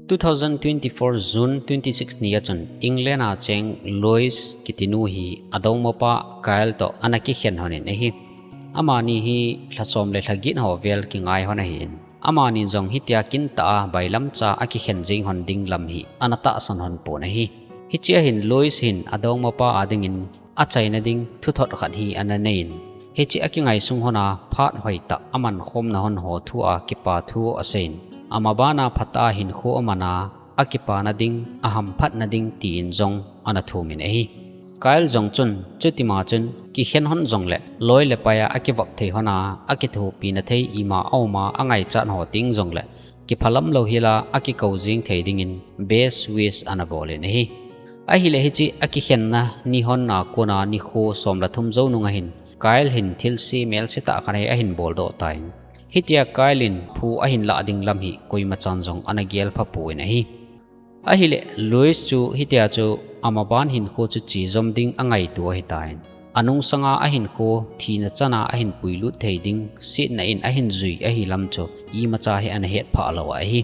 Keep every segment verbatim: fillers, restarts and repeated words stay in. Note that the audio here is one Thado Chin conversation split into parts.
Two thousand twenty-four June twenty-six ni a chun England a cheng Lois kitinu hi adongmapa Kyle toh ana kikhen lhonin ahi. Amani hi lhasom le lhagin ho vel kingai lhon ahin, amani jong hitia kintah a bailamcha a kikhen jing lhon ding lam hi ana tahsan lhon pon ahi. Hichea hin Lois hin adongmapa a dingin achaina ding thuthot khat hi ana neiyin, hiche a kingaisung lhona phat hoitah aman khomna lhon ho thua kipa thu aseiyin, amabana phatah a hinkho amana, akipana ding, ahamphatna ding tiin jong ana thumin ahi. Kyle jong chun chutima chun kikhen lhon jongle loi le pai a akivop thei lhona akithopina thei ima auma angaichat ho teng jongle kiphalam lou hila akikou jing thei dingin best wish ana bolin ahi. Ahile hiche akikhenna ni lhonna kona nikho som le thum jou nunga hin Kyle hin thilse melse tah khat hi ahin boldoh tan, hitia Kyle in phu ahin lah ding lam hi koimachan jong ana gelpha pon ahi. Ahile Lois chu hitia chu amaban hinkho chu chejom ding angaito ahitan, anungsanga ahinkho thina chana ahin puilut thei ding setna in ahin jui ahilam chu imacha hi ana hetphah lou ahi.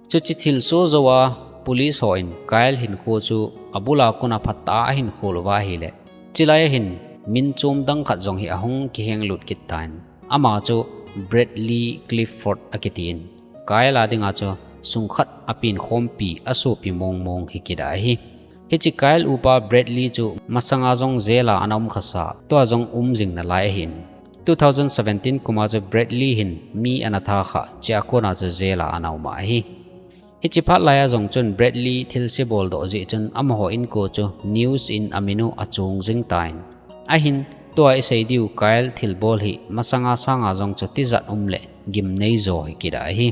Chuche thilsoh jouva police hon Kyle hinkho chu abula kona phatah a ahin khol uva ahile, chulai a hin min chom dang khat jong hi ahung kihenglut kit tan, ama chu Bradley Clifford akitin, Kyle a dinga chu sungkhat a penkhompi, asopi mongmong hi kit ahi. Hiche Kyle upa Bradley chu masanga jong jail a ana um khasa, tua jong um jing nalai ahin, two thousand seventeen kuma chu Bradley hin mi ana tha kha, chua kona chu jail a ana um ahi. Hiche phat laiya jong chun Bradley thilse boldoh jeh chun amaho inko chu news in aminu achung jing tan, ahin tua isei diu Kyle thilbol hi masanga sanga jong chu tijat um le gimnei jo hi kit ahi.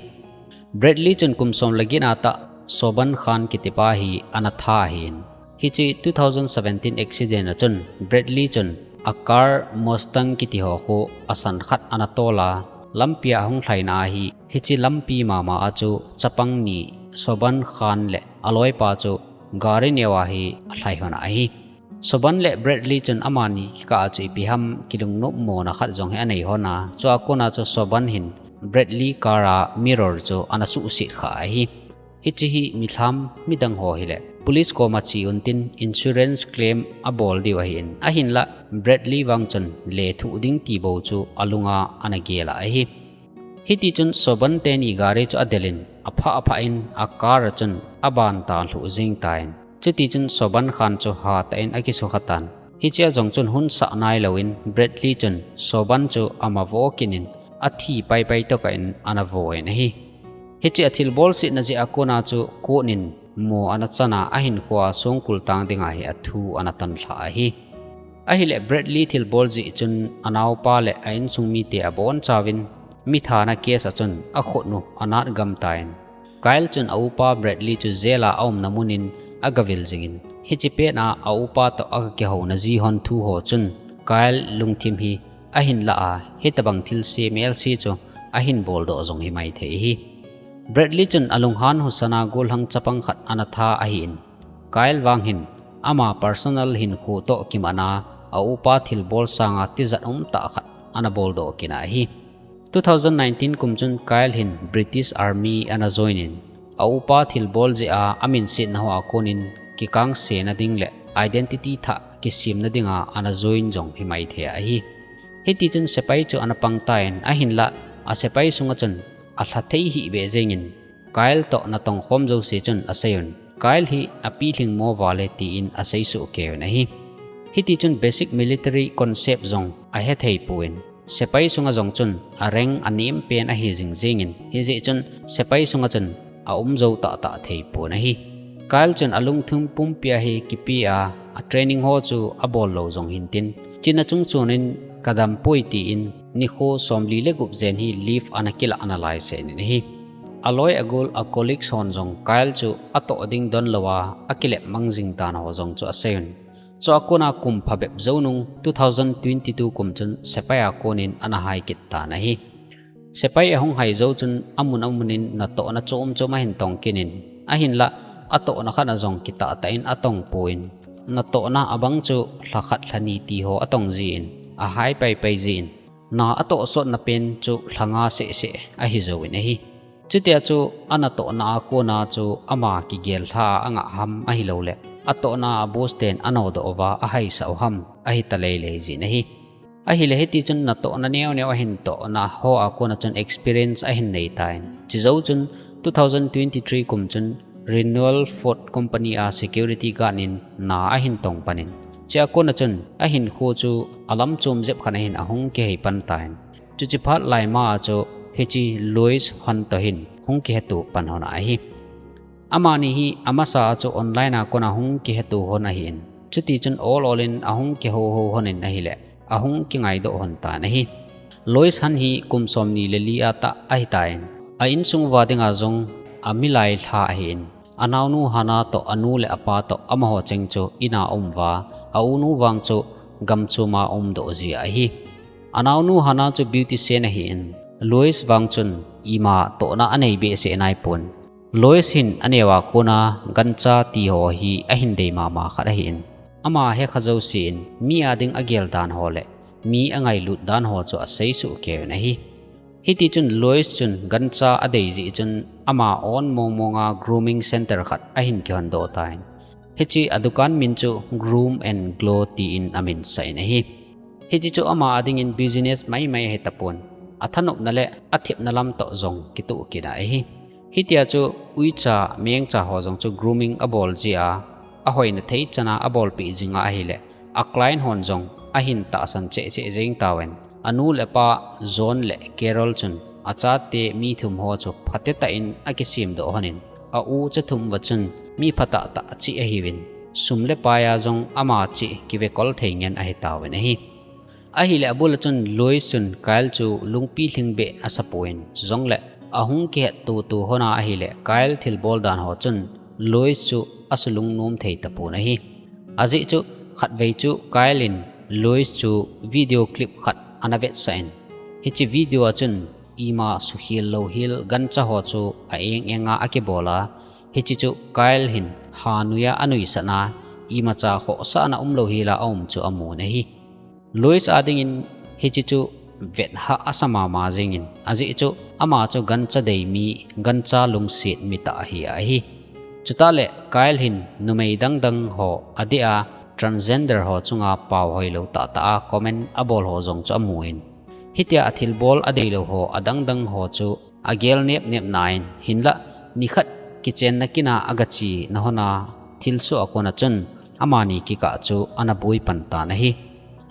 Bradley chun kum som le get a tah Sobhan Khan kitipa hi ana tha ahin, hiche two thousand seventeen accident a chun Bradley chun a car Mustang kiti ho khu asan khat ana tola, lampia ahung lhaina ahi, hiche lampi mama a chu chapang ni Sobhan Khan le aloipa chu gari neo a hi alhai lhon ahi. Sobhan le Bradley chun amani kikah a chu ipi ham kilungnopmona khat jong hi anei lhona, chua kona chu Sobhan hin Bradley car a mirror chu ana suhset kha ahi. Hiche hi milham midang ho hile police koma che untin insurance claim abol diu ahin, ahinlah Bradley vang chun lethuh ding ti bou chu alunga ana gel ahi. Hitichun Sobhan teni gari chu adelin, aphah aphah in a car a chun aban tan lhuh jing tan, chutichun Sobhan Khan chu hatah in akisukha tan. Hichea jong chun hun sah nailouvin Bradley chun Sobhan chu amavo kinin athi paipai tokah in ana voin ahi. Hiche athilbol setna jeh a kona chu court in mo ana chana ahinkhoa songkul tang dinga hi athu ana tanlha ahi. Ahile Bradley thilbol jeh chun anaopa le a insung mite abonchauvin mithana case a chun akhut u anat gam tan, Kyle chun aupa Bradley chu jail a aumna munin agavil jingin, hiche pet a aupa toh agakihouna ji lhon thu ho chun Kyle lungthim hi ahin lah a, hitobang thilse melse chu ahin boldoh jong hi maithei ahi. Bradley chun alunghan husana gollhang chapang khat ana tha ahin, Kyle vang hin ama personal hinkho toh kimatna aupa thilbol sanga tijat umtah khat ana boldoh kit ahi. Two thousand nineteen kum chun Kyle hin British Army ana join in, aupa thilbol jeh a aminsetna hoa konin kikangse na ding le identity thah kisemna dinga ana join jong hi maithei ahi. Hitichun sepai chu ana pangtan, ahinlah asepai sunga chun alha thei hihbeh jengin, Kyle toh natongkhom jouse chun aseiyun, Kyle hi apilhing mo vale tin aseisoh keiyun ahi. Hitichun basic military concept jong ahethei pon, sepai sunga jong chun a rank anem pen ahi jingjingin, hijeh chun sepai sunga chun aum jou tahtah thei pon ahi. Kyle chun alungthim pumpia hi kipea, a training ho chu abol lou jong hintin, china chungchonin kadampoi tin nikho somli le gup jen hi leave ana kilah nalai seh in ahi. Aloi agol a colleagues hon jong Kyle chu atoh ding donlouva akilep mang jing dan ho jong chu aseiyun. Chua kona kum phabep jou nung two thousand twenty-two kum chun sepai a konin ana hai kit tan ahi. Sepai ahung hai jou chun amun amunin natohna chom chom ahin tong kit in, ahinlah atohna khat a jong kitahtah in atongpon, natohna abang chu lhakhat lhani tiho atong jin, ahai paipai jin, na atohsotna pen chu lhanga sehseh ahi jouvin ahi. Chutia chu anatohna a kona chu ama kigel lha a angah ham ahilouleh, atohna a boss ten anodoh uva ahaisah u ham ahi talei lei jin ahi. Ahileh hiti chun natohna neo neo ahin tohna ho a kona chun experience ahin nei tan. Chujou chun two thousand twenty-three kum chun Renewal Ford Company a security guard in na ahin tong panin, chua kona chun ahinkho chu alam chom jep khat ahin ahung kihei pan tan. Chuche phat laima a chu hiche Lois hon toh hin hung kiheto pan hon ahi. Amani hi amasa a chu online a kona hung kiheto hon ahin. Chuti chun ol ol in ahung kiho ho hon in ahileh, ahung kingaidoh hon tan ahi. Lois hon hi kum somni le li a tah ahitan. A insung uva dinga jong amilai lha ahin. Anaonu Hana toh anu le apa toh amaho cheng chu in a um uva, a unu vang chu gam chom a umdoh jia ahi. Anaonu Hana chu beautician ahin, Lois vang chun ima tohna anei behseh naipon. Lois hin aneo a kona gancha ti ho hi ahin dei mama khat ahin. Ama hekha jouse in mi a ding agel dan ho le mi angailut dan ho chu asei soh kei un ahi. Hiti chun Lois chun gancha adei jeh chun ama own mong mong a grooming center khat ahin kihondoh tan. Hiche a dukan min chu Groom and Glow tin amin sah in ahi. Hiche chu ama a dingin business mai mai ahi tapon. Athanopna le athepna lam toh jong kitoh kit a ahi. Hitia chu uicha, mengcha ho jong chu grooming abol jia, ahoina thei chan a abolpeh jing a ahileh, a client hon jong ahin tahsan cheh cheh jeng tauvin. Anu le apa John le Carol chun achate mi thum ho chu phatetah in akisemdoh hon in, a u cha thum uva chun mi phatah tah cheh ahiuvin, sum le pai a jong ama cheh kivekol thei ngen ahi tauvin ahi. Ahileh abul a chun Lois chun Kyle chu lungpi lhingbeh asapon, chujongleh ahung kihetto to hon a ahileh Kyle thilbol dan ho chun Lois chu asulungnom thei tapon ahi. Ajeh chu khatvei chu Kyle in Lois chu video clip khat ana vetsah in, hiche video a chun ima sukhel louhel gancha ho chu a eng eng a akibol a, hiche chu Kyle hin hanoi a anuisat na, imacha khohsahna umlouhel a aum chu amun ahi. Lois a dingin hiche chu vet hah asa mama jengin, ajeh chu ama chu gancha dei mi, gancha lungset mi tah ahi ahi. Chutah leh Kyle hin numei dang dang ho adeh a, transgender ho chunga pao hoilou tah tah a comment abol ho jong chu amun, hitia athilbol adeilou ho adang dang ho chu agel nep nep nan, hinlah nikhat kichenna kin a agache na hon a thilsoh a kon a chun amani kikah chu ana boi pan tan ahi.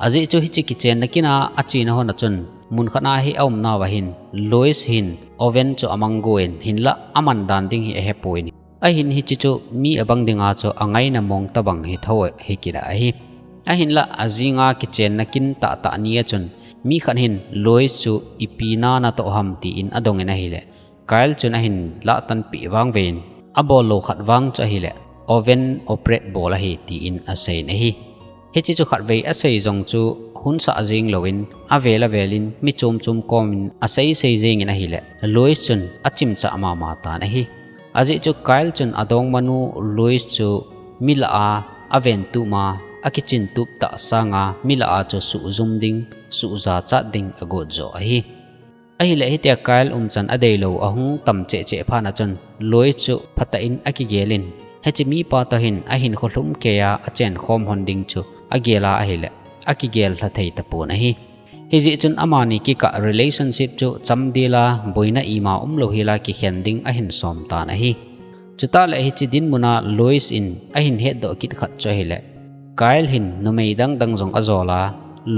Ajeh chu hiche kichenna kin a achena hon a chun, mun khat a hi aumnauva hin Lois hin oven chu amang gon, hinlah aman dan ding hi ahepon. Ahin hiche chu mi abang dinga chu angaina mong tobang hi tho hi kit a ahi. Ahinlah ajing a kichenna kin tah tah ni a chun mi khat hin Lois chu ipi na natoh ham tin adongin ahileh, Kyle chun ahin lahtanpeh vangvei in, abol lou khat vang chu ahileh oven operate bol ahi tin aseiyin ahi. Hiche chu khatvei asei jong chu hunsah jeng louvin, avel avel in mi chom chom kom in asei sei jengin ahileh, Lois chun achimchah mama tan ahi. Ajeh chu Kyle chun adongmanu Lois chu mi lah a aven tup ma, akichin tup tah sanga mi lah a chu suhjum ding, suhjachat ding agot joh ahi. Ahileh hitia Kyle umchan adeilou ahung tam cheh cheh phat a chun Lois chu phatah in akigelin, hiche mipa toh hin ahinkho lhumkeiya achenkhom hon ding chu agel a ahileh, akigel lha thei tapon ahi. Hijeh chun amani kikah relationship chu chamdel a boina ima umlouhel a kikhen ding ahin som tan ahi. Chutah leh hiche dinmun a Lois in ahin hetdoh kit khat chu ahileh, Kyle hin numei dang dang jong ajol a,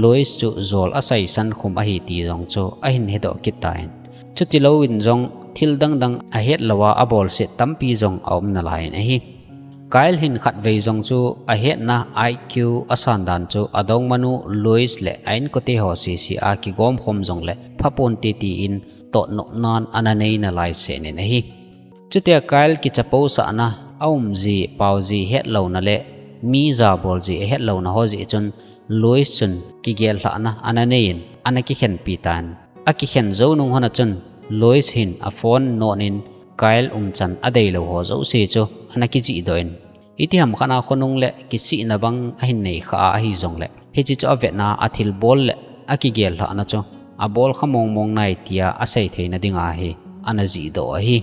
Lois chu jol asaisan khum ahi ti jong chu ahin hedoh kit tan. Chuti louvin jong thil dang dang ahet louva abolset tampi jong aum nalaiyin ahi. Kyle hin khatvei jong chu ahetna I Q asan dan chu adongmanu Lois le a inkote ho sese a kigomkhom jongleh phaponte tin totnopnan ana nei nalai seh in ahi. Chutia Kyle kichapousahna, aumji, paoji hetlouna le mi jabol ji ahetlouna ho jeh chun Lois chun kigel lhahna ana neiyin, ana kikhenpi tan. Akikhen jou nung hon a chun Lois hin aphone non in Kyle umchan adeilou ho jouse chu ana kijihdoh in, itiham khat a khonung le kisihna bang ahin nei khah a ahijongleh, hiche chu avetna athilbol le akigel lhahna chu abolkha mong mong nai tia asei theina dinga hi ana jihdoh ahi.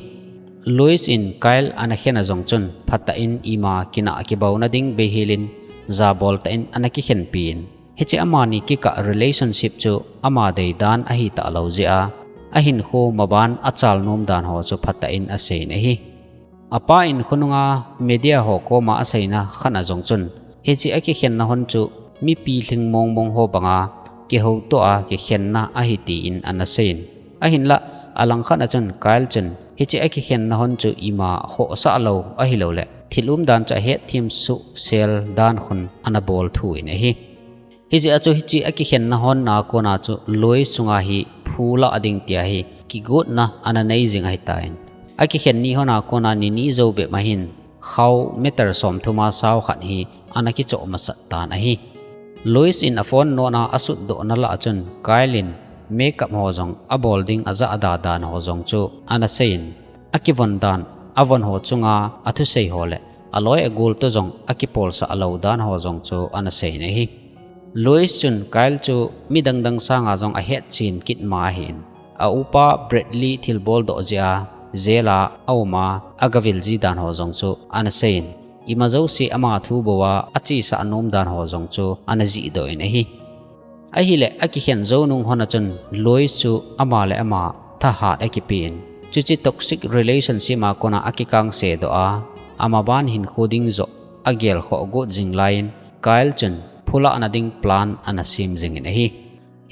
Lois in Kyle ana khen a jong chun phatah in ima kinah kibauna ding beihel in jabol tah in ana kikhenpi in, hiche amani kikah relationship chu ama dei dan ahi talou jeh a, ahinkho maban achal nom dan ho chu phatah in aseiyin ahi. Apa in khonunga media ho koma aseina khat a jong chun, hiche akikhenna hon chu mipi lhing mongmong ho banga kihoutoh a kikhenna ahi tin ana seiyin. Ahinlah, alangkhat a chun Kyle chun hiche akikhenna hon chu ima khohsah lou ahilouleh thil umdan chu ahetthem suhsel dan khun ana bol thu in ahi. Hijeh a chu hiche akikhenna hon a kona chu Lois chunga hi phulah ding tia hi kigotna ana nei jing ahitan, akikhen ni hon a kona nini jou bep ma hin khao meter somthum a sao khat hi ana kichoh masat tan ahi. Lois in aphone nona asutdohna lah a chun Kyle in makeup ho jong abol ding ajahda dan ho jong chu ana seiyin, akivon dan, avon ho chunga athusei ho le aloi agol toh jong akipolsah lou dan ho jong chu ana seiyin ahi. Lois chun Kyle chu midang dang sanga jong ahetchen kit ma ahin, aupa Bradley thilboldoh jeh a jail a aum a agavil ji dan ho jong chu ana seiyin, ima jouse ama thu bou a achesah nom dan ho jong chu ana jihdoh in ahi. Ahileh akikhen jou nung hon a chun Lois chu ama le ama thahat akipen, chuche toxic relationship a kona akikangsedoh a, amaban hinkho ding joh agelkhoh got jing laiyin Kyle chun phulahna ding plan ana sem jingin ahi.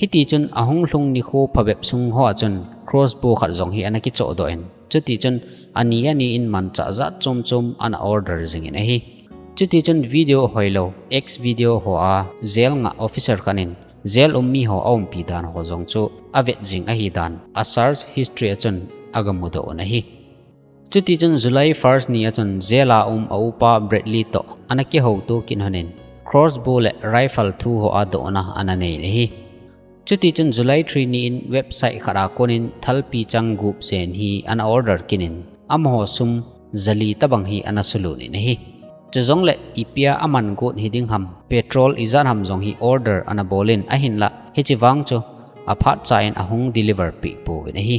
Hitichun ahung lhung nikho phabep sung ho a chun crossbow khat jong hi ana kichohdoh in, chutichun ani ani in manchah jat chom chom ana order jingin ahi. Chutichun video hoilou, X video ho a jail ngah officer khat in jail um mi ho aumpi dan ho jong chu avet jing ahidan a search history a chun agamudoh un ahi. Chutichun July first ni a chun jail a um aupa Bradley toh ana kihouto kit hon in, crossbow le rifle thu ho a dohna ana nei in ahi. Chutichun July three ni in website khat a konin thalpi chang gup jen hi ana order kit in, amaho sum jali tobang hi ana sulut in ahi. Chujongle ipia aman got hiding ham, petrol ijat ham jong hi order ana bol in ahinlah, hiche vang chu aphatcha in ahung deliver peh pouvin ahi.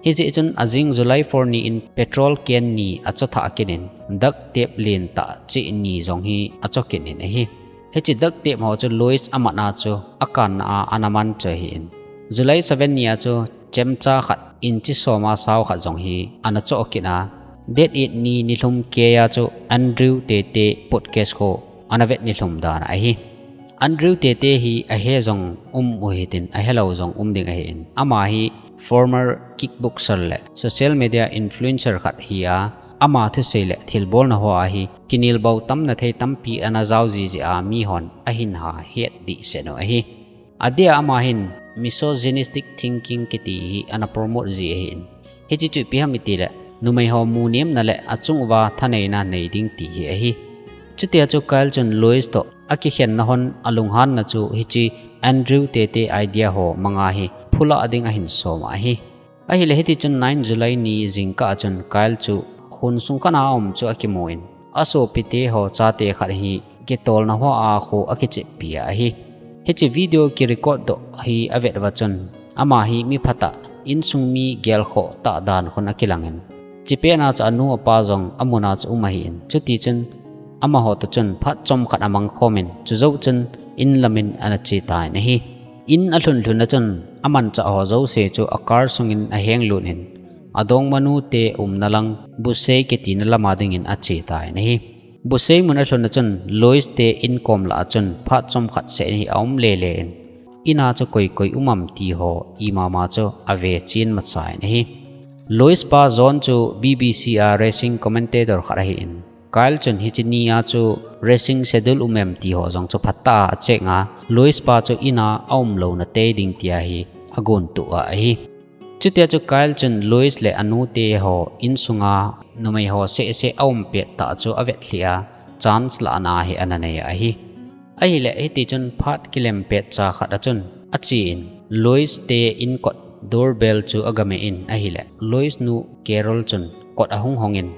Hijeh chun ajing July four ni in petrol can ni achothah kit in, duct tape lentah cheh ni jong hi acho kit in ahi. Hiche duct tape ho chu Lois amat a chu akanna a ana man chu ahin, July seven ni a chu chemcha khat inchi som a sao khat jong hi ana choh kit a, date eight ni nilhum kei a chu Andrew Tate podcast kho ana vet nilhum dan ahi. Andrew Tate hi ahe jong um u hitin ahelou jong um ding ahin, ama hi former kickboxer le social media influencer khat hi a, ama thusei le thilbolna ho a hi kinelbou tamna thei tampi ana jao jiji a mihon ahin ha het dehset u ahi. Adeh a ama hin misogynistic thinking kiti hi ana promote ji ahin, hiche chu ipi ham itile numeiho munemna le achung uva thaneina nei ding ti hi ahi. Chutia chu Kyle chun Lois toh akikhenna hon alunghanna chu hiche Andrew Tate idea ho manga hi phulah ding ahin som ahi. Ahile hitichun nine July ni jingkah a chun Kyle chu khon sung khat a aum chu akimun, asopite ho chate khat hi kitolna hoa kho akicheppi ahi. Hiche video kirecorddoh hi avet uva chun, ama hi mi phatah, insung mi gelkhoh tah dan khun akilangin, chepet a chu anu apa jong amun a chu um ahin, chutichun amaho toh chun phat chomkhat amangkhomin, chujou chun in lamin ana chetan ahi. In alhun lhun a chun amanchah ho jouse chu a car sungin ahenglut in, adongmanute umna lang Busey kitina lama dingin achetan ahi. Busey mun alhun a chun Lois te inkom lah a chun phat chomkhat seh hi aum lele in, in a chu koi koi um am ti ho imama chu avechen masain ahi. Lois pa John chu BBC a racing commentator khat ahin, Kyle chun hiche ni a chu racing schedule um em ti ho jong chu phatah a acheck a, Lois pa chu in a aumlouna tei ding tia hi agontuh ahi. Chutia chu Kyle chun Lois le anute ho insunga numeiho sehseh aumpet tah chu avetlhih a, chance lahna hi ana nei ahi. Ahile hitichun phat kilempetcha khat a chun achen, Lois te inkot doorbell chu agameh in ahile, Lois nu Carol chun kot ahung hongin,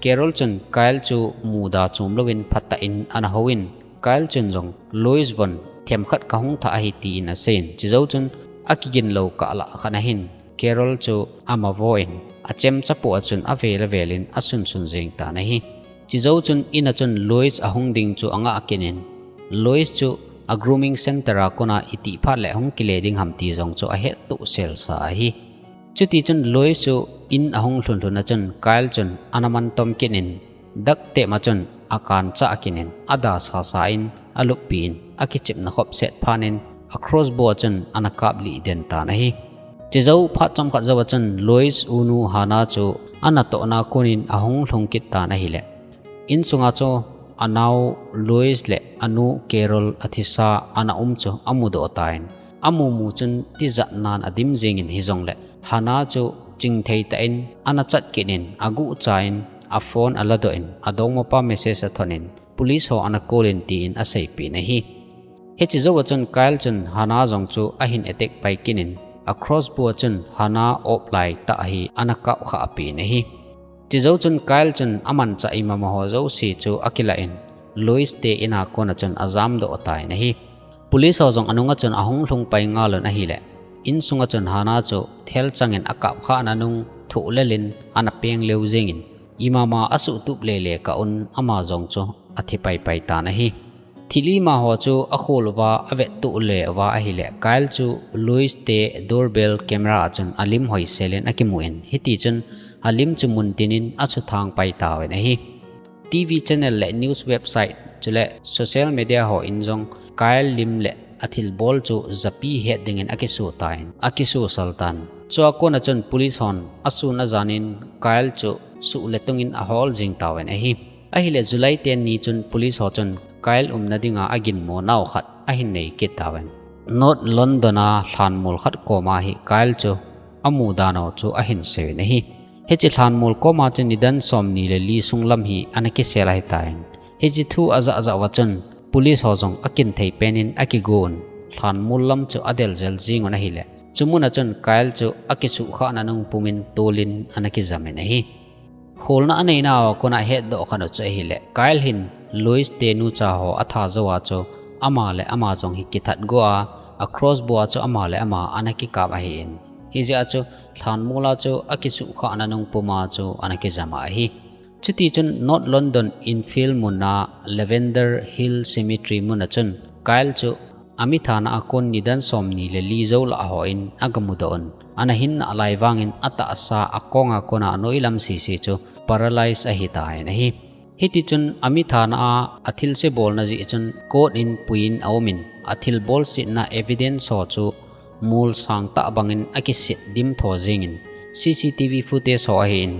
Carol chun Kyle chu muda chomlouvin phatah in ana houin, Kyle chun jong Lois von themkhat kahung thah ahi tin aseiyin, chujou chun akiginlou kahlah khat ahin, Carol chu ama vo in, achemcha po a chun avel avel in asunsun jing tan ahi. Chijou chun in a chun Lois ahung ding chu angah kit in, Lois chu a grooming center a kona itih phat le hung kile ding ham ti jong chu ahet toh sel sa ahi. Chuti chun Lois chu in ahung lhun lhun a chun Kyle chun ana man tom kit in, dak teh ma chun akan chah kit in, ada sa sa in, aluppi in, akichepna khop set phat in, a crossbow a chun ana kap lih den tan ahi. Chijou phat chomkhat jou a chun Lois unu Hannah chu ana tohna kon in ahung lhung kit tan ahile, insunga chu anao Lois le anu Carol athisa ana um chu amudoh tan, amu mu chun tijat nan adim jing in hijongle, Hannah chu chingthei tah in ana chat kit in, aguh cha in, a phone aladoh in, adongmapa message athon in, police ho ana call in tin aseipeh in ahi. Hiche jou a chun Kyle chun Hannah jong chu ahin attack pai kit in, a crossbow a chun Hannah op lai tah hi ana kap khah peh in ahi. Chijou chun Kyle chun amanchah imama ho jouse chu akilah in, Lois te in a kon a chun ajamdoh tan ahi. Police ho jong anunga chun ahung lhung pai ngal un ahile, insunga chun Hannah chu thelchang in akap khahna nung thoh lel in ana peng leu jing in, imama asuhtup lele kah un ama jong chu athi pai pai tan ahi. Thil ima ho chu akhol uva avet toh le uva ahile, Kyle chu Lois te doorbell camera a chun alim hoisel in akimu in, hiti chun alim chu mun tin in asuthang pai tauvin ahi. TV channel le news website chule social media ho in jong Kyle lim le athilbol chu japi het ding in akiso tan, akiso sal tan. Chua kon a chun police hon asun ajan in Kyle chu suh le tung in ahol jing tauvin ahi. Ahile July ten ni chun police ho chun Kyle umna dinga aginmo nau khat ahin nei kit tauvin. North London a lhanmol khat koma hi Kyle chu amu dan u chu ahin seiyun ahi. Hiche lhanmol koma chu nidan somni le li sung lam hi ana kisel ahitan, hiche thu ajah jah uva chun police ho jong akinthei pen in akigon, lhanmol lam chu adel jel jing un ahile, chu mun a chun Kyle chu akisuhkhahna nung pum in tol in ana kijam in ahi. Kholna aneina u kona hetdoh khat u chu ahile, Kyle hin Lois te nucha ho atha jou a chu ama le ama jong hi kithat go a, a crossbow a chu ama le ama ana kikap ahin, hijeh a chu lhanmol a chu akisuhkhahna nung pum a chu ana kijam ahi. Chuti chun North London infield mun a Lavender Hill Cemetery mun a chun Kyle chu amithana a kon nidan somni le li jou lah ho in agamudoh un, ana hinna lai vang in atahsa akong a kona anoilam sese chu paralyze ahitan ahi. Hiti chun amithana a athilse bolna jeh chun court in pui in aum in, athilbol setna evidence ho chu mol sang tah bang in akiset dim tho jing in, CCTV footage ho ahin,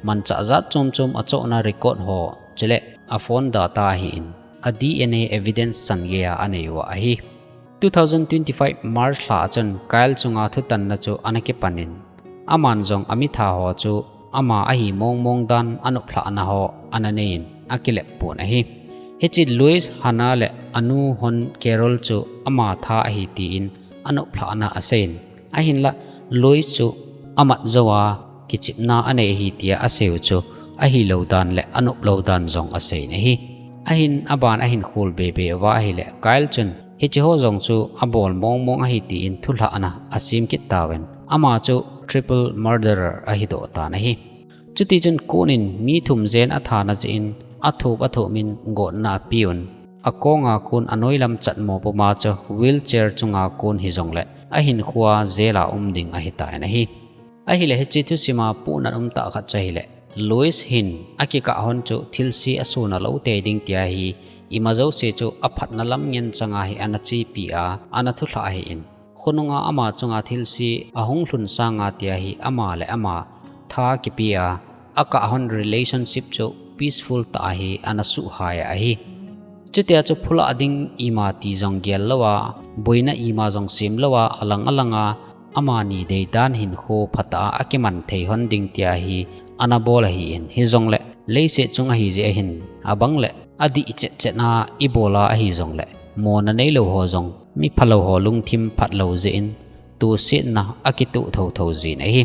manchah jat chom chom achohna record ho chule a phone data ahin, a DNA evidence chan gei a anei uva ahi. Two thousand twenty-five March lha a chun Kyle chunga thutanna chu ana kipan in, aman jong amitha ho chu ama ahi mong mong dan anop lhahna ho ana nei in akilep pon ahi. Hiche Lois, Hannah le anu hon Carol chu ama tha ahi tin anop lhahna asei in, ahinla Lois chu amat jou a kichepna anei ahi tia asei u chu ahilou dan le anop lou dan jong asei in ahi. Ahin aban ahin khol be be uva ahile Kyle chun hiche ho jong chu abol mong mong ahi tin thulhahna asem kit tauvin, ama chu triple murderer ahidoh tan ahi. Chuti chun court in mi thum jen athana jeh in athop athop in gotna apeuvin, akong a kon anoilam chatmo puma chu wheelchair chunga kon hijongle ahinkhoa jail a um ding ahitan ahi. Ahile hiche thusima pohnat umtah khat chu ahile, Lois hin akikah hon chu thilse asona lou tei ding tia hi, ima jouse chu aphatna lam ngen changa hi ana chepi a, ana thulhah ahin, khonunga ama chunga thilse ahung lhun sanga tia hi ama le ama tha kipe a, akah hon relationship chu peaceful tah a hi ana suhhai ahi. Chutia chu phulah ding ima ti jong gel lou a, boina ima jong sem lou a, alang alang a, amani deidan hinkho phatah a akiman thei hon ding tia hi ana bol ahin, hijongle leiset chung ahijeh ahin, abang le adih chet chet a ibol a ahijongle mona neilou ho jong, mi phalou ho lungthim phatlou jeh in tosetna akitoh thotho jin ahi.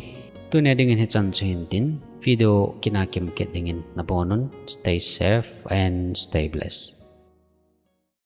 Tunia dingin hichan chu hintin, video kina kimkit dingin nabon un, stay safe and stay blessed.